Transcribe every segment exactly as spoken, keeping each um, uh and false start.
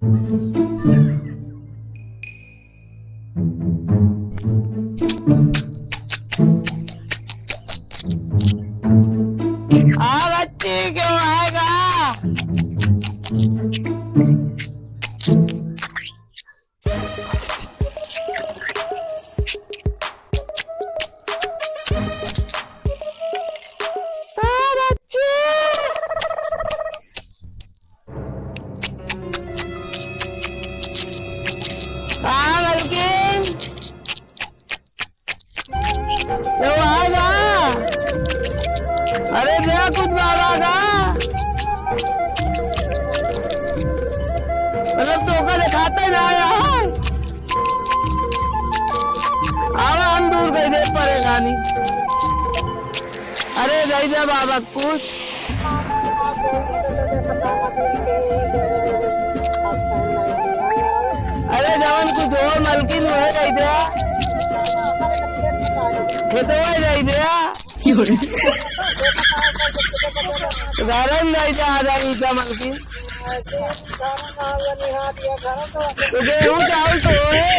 आ बच्ची, क्यों आएगा? आ बच्ची। हाँ, मलकिन। क्यों आएगा? अरे, दे कुछ बाबा का। मतलब, तोका देखाते ना आया है। आवा, हम दूर कइ दे परेशानी। अरे, दइ दे बाबा कुछ। अरे जवन कुछ हो मलकिन उहे दइ दे। खेतवा दइ दे। घरन दइ दे आधा ईटा मलकिन। तो गेहूं चावल तो होए।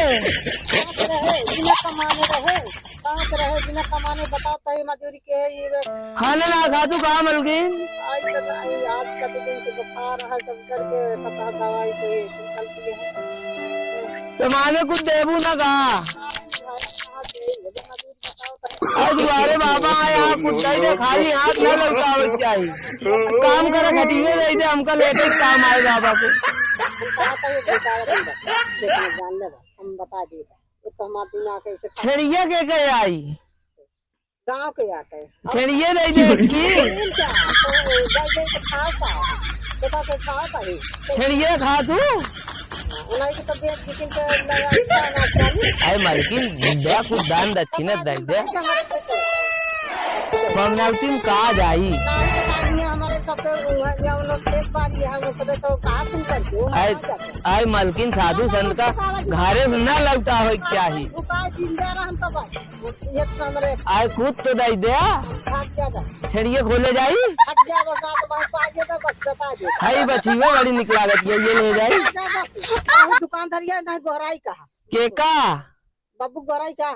साथ रहे, बिना कमाने बताओ, तई मजूरी के है ये बे। खाना ना खा तू कहाँ मलकिन? आई तो नहीं, आज का तो दिन से बुखार है, सब करके पता दवाई से ये सब चलती है। तो माने कुछ देबू ना का? आज ये मजूरी बताओ, तई आज तुम्हारे बाबा आए, आप कुछ दे दे, खाली हाथ ना लौटावे चाहिए। काम करे खटीने दे दे, हमका लेटे काम आए बाबा को। हम कहा था ये बेटा है, बस, देखने जान ले बस, हम बता दिए। ये तो हमार दिमाग है, इसे खा छेड़िया के के आई? गाँव के आके। छेड़िए नहीं देख की? छेड़िए क्या? तो गई गई तो खाओ का? बेटा से खाओ का ही? छेड़िए खा तू? हाँ, उन्हीं की तो बेच बिकिन के लगा के खाना खानी। अरे मलकिन, दे कुछ दान दक्षिणा दे दे। तो हमारे खेत है। बमनावती में कहा जाई? नहीं तो आदमी हमारे सबके उहाँ, या उन लोग खेत बाड़ी है, वो सबे तो कहाँ तुम करते हो? आए, कहाँ जाते हो? आए मलकिन, साधु संत का घरे से ना लौटा होए के चाही। भुखाए जिंदा रहन तो बस। ये तो हमरे आए कूद तो दई दे। भाग जा बस। छेड़िए खोले जाई। हट जा बस, ना तो भाई पाजे तो बस बता दे। हई बछियो बड़ी निक लागत है, ये ले जाई। जा बस। ना दुकानदारिया, ना गोहराई कहा। के का? बाबू गोराई का?